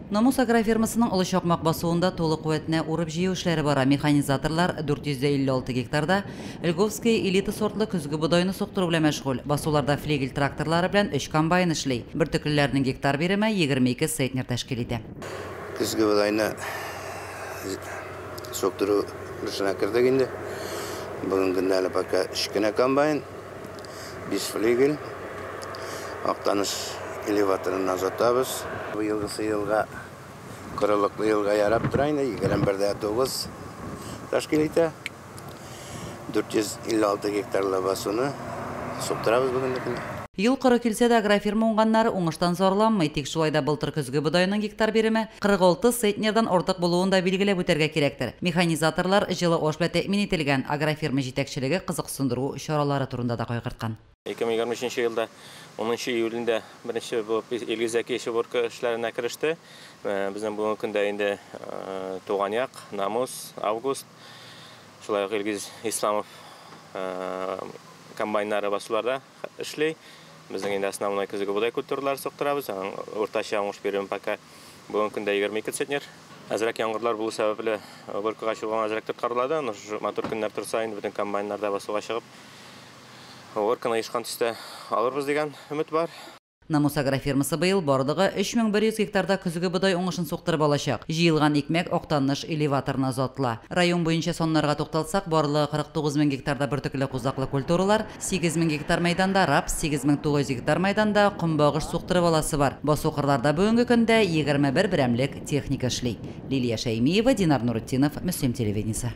Намус агрофирмасының Олы Чакмак басуында тулы куәтенә урып-җыю эшләре бара. Механизаторлар 456 гектарда Льговская элита сортлы көзге бодайны суктыру белән мәшгуль. Басуларда флигель тракторлары белән өч комбайн эшли. Бөртеклеләрнең гектар биреме 22 центнер тәшкил итә. Көзге бодайны суктыру эшенә кердек инде. Бүгенге көндә әле пока өч кенә комбайн, 5 флигель. Актаныш элеваторыннан озатабыз. Быелгысы елга корылыклы елга ярап тора инде, 21,9 тәшкил итә. 456 гектарлы басуны суктырабыз бүгенге көндә. Ел коры килсә дә, агрофирма уңганнары уңыштан зарланмый. Тик шулай да былтыр көзге бодайның гектар биреме 46 центнердан артык булуын да билгеләп үтәргә кирәктер. Механизаторлар җылы аш белән тәэмин ителгән, агрофирма җитәкчелеге кызыксындыру чаралары турында да кайгырткан. 2023 елда 10 июлендә беренче булып Илгиз Зәкиевич уборка эшләренә кереште. Безнең бүгенге көндә инде Туган як, Намус, Август, шулай ук Илгиз Исламов комбайннары басуларда эшли. Безнең инде основной көзге бодай культуралары суктырабыз. Аның уртача уңыш биреме пока бүгенге көндә 22 центнер. Әзрәк яңгырлар булу сәбәпле уборкага чыгуга әзрәк тоткарлады. Но матур көннәр торса, инде бөтен комбайннарда басуга чыгып, уборканы оешкан төстә алырбыз дигән өмет бар. Намус агрофирмасы быел барлыгы 3100 гектарда көзге бодай уңышын суктырып алачак. Җыелган икмәк Актаныш элеваторына озатыла. Район буенча саннарга тукталсак, барлыгы 49 мең гектарда бөртекле кузаклы культуралар, 8 мең гектар мәйданда рапс, 8900 гектар мәйданда көнбагыш суктырып аласы бар. Басу кырларда бүгенге көндә 21 берәмлек техника эшли. Лилия Шәймиева, Динар Нуретдинов, Мөслим телевидениесе.